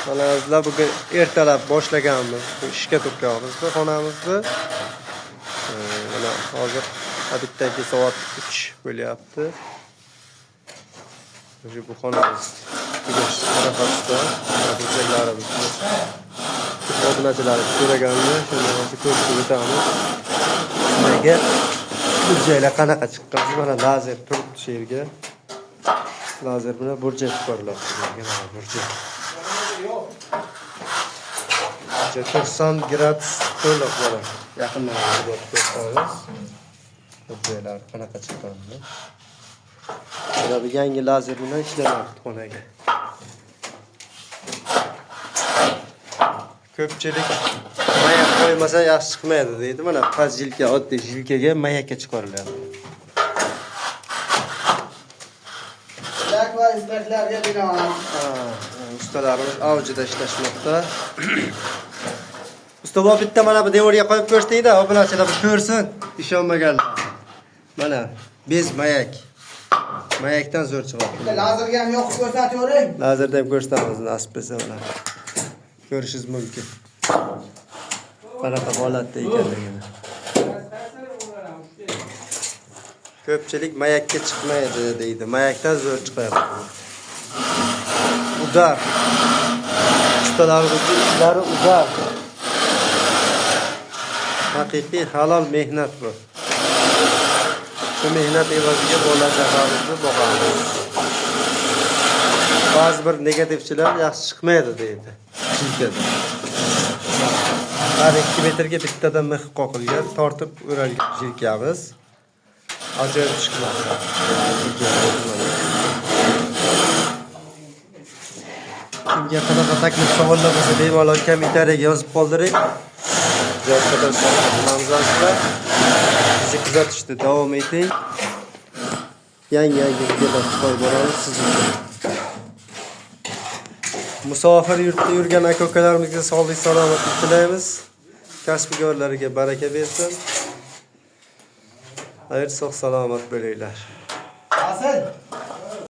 Mana azizlar, bugun ertalab boshlaganmiz bu ishga turganmizni xonamizni. Mana hozir obiddagi soat 3 bo'lyapti. O'sha bu xonamiz tugash arafasida burchaklarimizni obunachilarimiz so'raganmi, shuni hozir ko'rsatib o'tamiz. Sizlarga burchaklar qanaqa chiqqan? Mana lazer turibdi shu yerga. Lazer bilan burchak chiqarilyapti. Mana burchak. Burchak 90 gradus to'liq mana. Yaqindan borib ko'rsatamiz. Burchaklar qanaqa chiqqanini. Mana bu yangi lazer bilan ishlanyapti xonaga. Ko'pchilik mayak qo'ymasa yaxshi chiqmaydi deydi. Mana past jilka, oddiy jilkaga mayakka chiqarilyapti. Tilak va istaklarga binoan. Ustalarimiz avjida ishlashmoqda. Usta bu bitta mana bu devorga qo'yib ko'rsatingda, obunachilar bir ko'rsin, ishonmaganlar. Mana bez mayak. Mayakdan zo'r chiqadi. Bitta lazerga ham yoqib ko'rsatavering. Lazerda ham ko'rsatamiz nasib bo'lsa mana. Ko'rishingiz mumkin. Qanaqa holatda ekanligini. Ko'pchilik mayakka chiqmaydi deydi. Mayakdan zo'r chiqyapti. Udar. Ustalarimizning ishlari udar. Haqiqiy halol mehnat bu. Shu mehnat evaziga bola chaqamizni boqamiz. Ba'zi bir negativchilar yaxshi chiqmaydi deydi. Jilkada. Har 2 metrga bittadan mix qoqilgan, tortib o'ralgan jilkamiz. Ajoyib chiqmoqda. Kimga qanaqa taklif savollar bo'lsa bemalol kommentariyaga yozib qoldiring. Javob qaytarishga qilamiz azizlar. Bizni kuzatishda davom eting. Yangi videolar chiqarib boramiz siz uchun. Musofir yurtda yurgan aka-ukalarimizga sog'lik salomatlik tilaymiz. Kasbgorlariga baraka bersin. Xayr, sog' salomat bo'linglar. Asl.